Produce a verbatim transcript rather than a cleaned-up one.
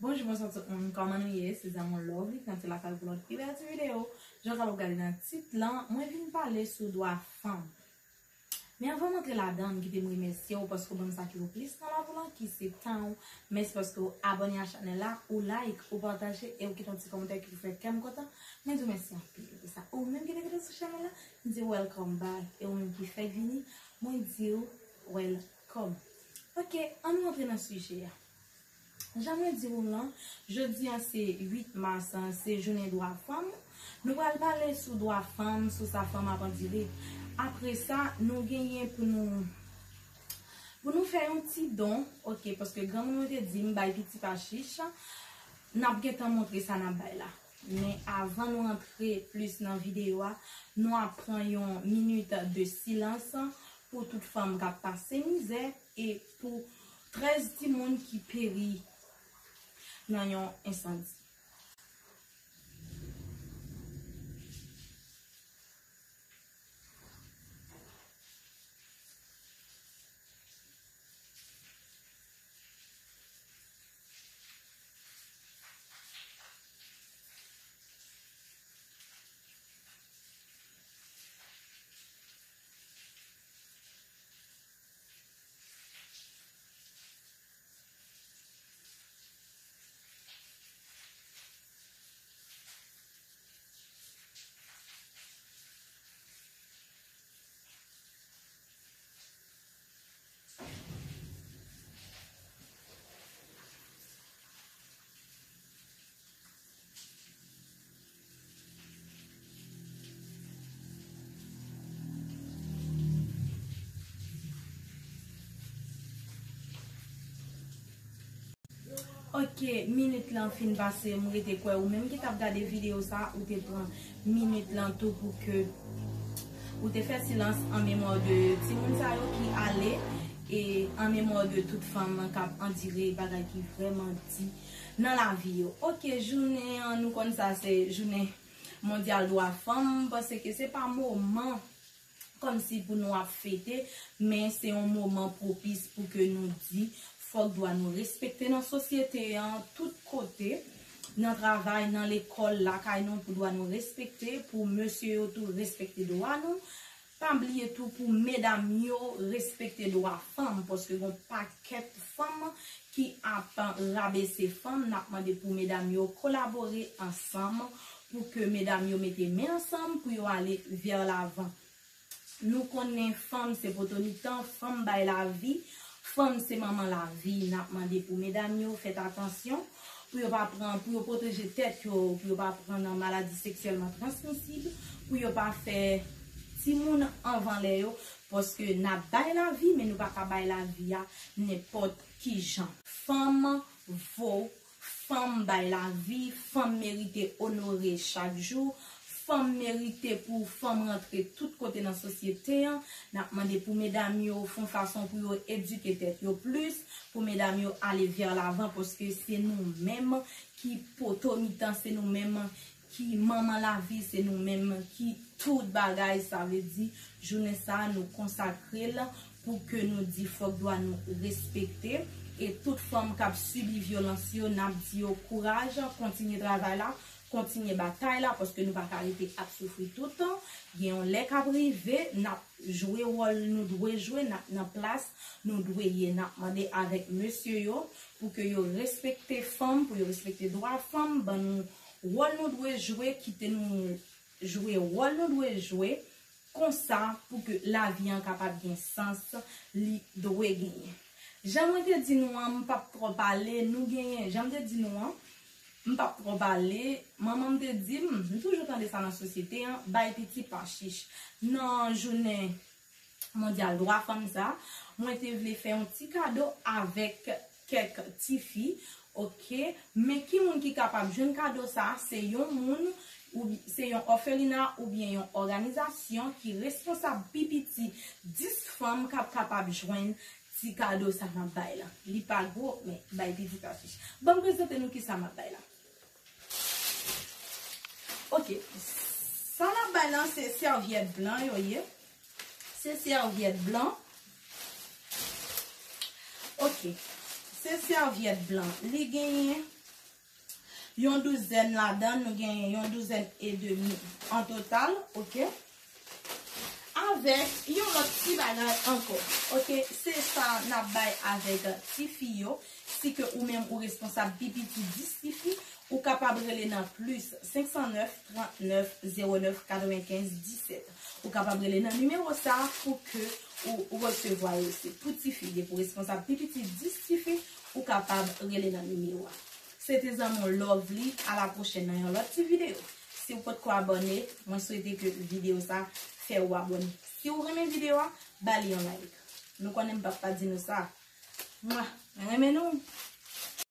Bonjou, bonswa tout moun, kòman nou ye? Se Zamon Lovely ki antre lakay pou yon pi bèl ti videyo. Jan w kapab gade nan tit lan, mwen vin pale sou dwa fanm. Men anvan m antre ladan, m kite m remèsye w paske w ban m sa ki vo plis nan lavi w lan, ki se tan w. Mèsi paske w abòne a chanèl la, ou like, ou pataje e ou kite yon ti kòmantè ki fè kè m kontan. Mwen di w mèsi anpil pou sa. Ou menm ki te kite sou chanèl la, m di w welcome back. E ou menm ki fèk vini, mwen di w welcome. Ok, ann nou antre nan sijè a. Jan mwen di w lan, jodi a se uit mas, se jounen dwa fanm. Nou pral pale sou dwa fanm, sou sa fanm ap andire. Apre sa, nou genyen pou nou, pou nou fè yon ti don, ok, paske granmoun mwen te di m bay piti pa chich, n ap gentan montre sa n ap bay la. Men avan nou antre plis nan videyo a, nou ap pran yon minit de silans pou tout fanm k ap pase mizè e pou trèz timoun ki peri nan yon ensandi. Ok, minit lan fin pase, m rete kwè ou menm ki t ap gade videyo sa, ou te pran minit lan tou pou ke ou te fè silans an memwa de timoun sa yo ki ale e an memwa de tout fanm k ap andire bagay ki vrèman di nan lavi yo. Ok, jounen an, nou konn sa se jounen mondyal dwa fanm, m panse ke se pa moman kòmsi pou nou ap fete, men se yon moman pwopis pou ke nou di fòk dwa nou respekte nan sosyete an, tout kote, nan travay, nan lekòl, lakay nou, pou dwa nou respekte, pou mesye yo tou respekte dwa nou. Pa bliye tou pou medam yo respekte dwa fanm, paske gon pakèt fanm ki ap rabese fanm. N ap mande pou medam yo kolabore ansanm, pou ke medam yo mete men ansanm, pou yo ale vè lavan. Nou konnen fanm se potomitan, fanm bay lavi, fanm se manman lavi. N ap mande pou medam yo fèt atansyon, pou yo pa pran, pou yo pwoteje tèt yo, pou yo pa pran nan maladi seksyèlman transmisib, pou yo pa fè timoun anvan lè yo, paske n ap bay lavi, men nou pa ka bay lavi a nenpòt ki jan. Fanm vo Fanm bay lavi, fanm merite onore chak jou, fanm merite pou fanm rantre tout kote nan sosyete an. N ap mande pou medam yo fè yon fason pou yo edike tèt yo plis, pou medam yo ale vè lavan, paske se nou menm ki poto mitan, se nou menm ki manman lavi, se nou menm ki tout bagay. Sa vle di, jounen sa a, nou konsakre l pou ke nou di fòk dwa nou respekte. E tout fanm k ap sibi vyolans yo, n ap di yo kouraj, kontinye travay la, kontinye batay la, paske nou pa ka rete ap soufri toutan. Gen yon lè k ap rive, n ap jwe wòl nou dwe jwe, n ap nan plas nou dwe ye. N ap mande avèk mesye yo pou ke yo respekte fanm, pou yo respekte dwa fanm, ban nou wòl nou dwe jwe, kite nou jwe wòl nou dwe jwe, konsa pou ke lavi an kapab gen sans li dwe genyen. Jan mwen te di nou an, m p ap twò pale, nou genyen, jan m te di nou an, m p ap twò pale, manman m te di m, m toujou tande sa nan sosyete an, bay piti pa chich. Nan jounen mondyal dwa fanm sa, mwen te vle fè yon ti kado avèk kèk tifi, ok? Men ki moun ki kapab jwenn kado sa? Se yon moun, ou se yon òfelina oubyen yon òganizasyon ki responsab pi piti dis fanm k ap kapab jwenn ti kado sa m ap bay la. Li pa gwo, men bay piti pa chich. Ban m prezante nou kisa m ap bay la. Ok, sa n ap bay lan se sèvyèt blan yo ye. Se sèvyèt blan. Ok, se sèvyèt blan. Li genyen Yon douzèn ladan, nou genyen yon douzèn edemi an total, oke? Avèk yon lòt ti bagay ankò, oke? Se sa n ap bay avèk tifi yo. Si ke ou menm ou responsab pi piti dis tifi, ou kapab rele nan plis senk san nèf, trant nèf, zewo nèf, katrevenkenz, disèt. Ou kapab rele nan nimewo sa a pou ke ou resevwa yo. Se pou tifi, depi w responsab pi piti dis tifi, ou kapab rele nan nimewo a. Se te zanmi w Lovely, a la pwochèn nan yon lòt ti videyo. Si w potko abòne, mwen swete ke videyo sa fè ou abòne. Si w renmen videyo a, ba li yon like. Nou konnen m p ap pa di nou sa. Mwen, mwen renmen nou.